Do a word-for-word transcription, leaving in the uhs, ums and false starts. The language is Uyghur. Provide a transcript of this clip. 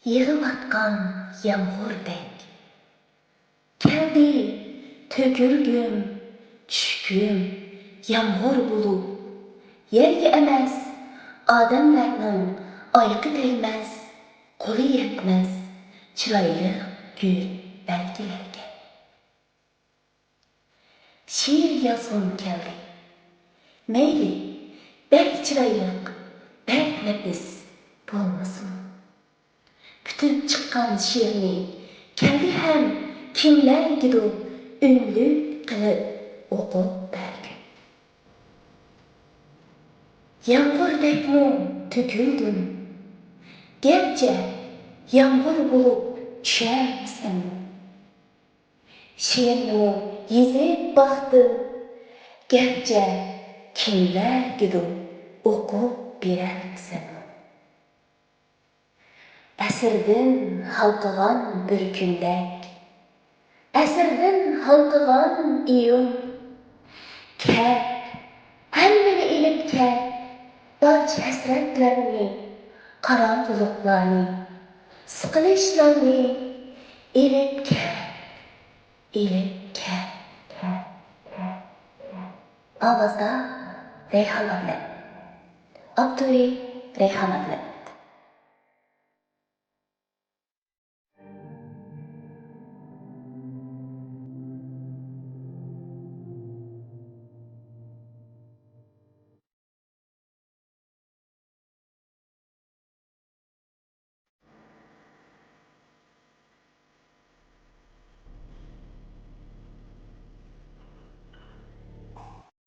يېغىۋاتقان يامغۇردەك. كەلدى تۆكۈلگۈم، چۈشكۈم يامغۇر بولۇپ. يەرگە ئەمەس، ئادەملەرنىڭ ئايىقى تەگمەس، قولى يەتمەس چىرايلىق گۈل بەلگىلەرگە. شېئىر يازغۇم كەلدى. مەيلى، بەك چىرايلىق، بەك نەپىس بولمىسۇن. پۈتۈپ چىققان شېئىرنى كەلدى ھەم كىملەرگىدۇر ئۈنلۈك قىلىپ ئوقۇپ بەرگىن. يامغۇردەكمۇ تۆكۈلدۈم. گەرچە يامغۇر بولۇپ چۈشەرمىسەممۇ. شېئىرنىمۇ يېزىپ باقتىم، گەرچە كىملەرگىدۇر ئوقۇپ بېرەلمىسەممۇ. ئەسىردىن ھالقىغان بىر كۈندەك، ئەسىردىن ھالقىغان ئىيۇن. كەل، ھەممىنى ئېلىپ كەل، باج ھەسرەتلەرنى، قاراڭغۇلۇقلارنى، سىقىلىشلارنى ئېلىپ كەل، ئېلىپ كەل. ئاۋازدا رەيھان ئابلەت. ئاپتورى رەيھان ئابلەت.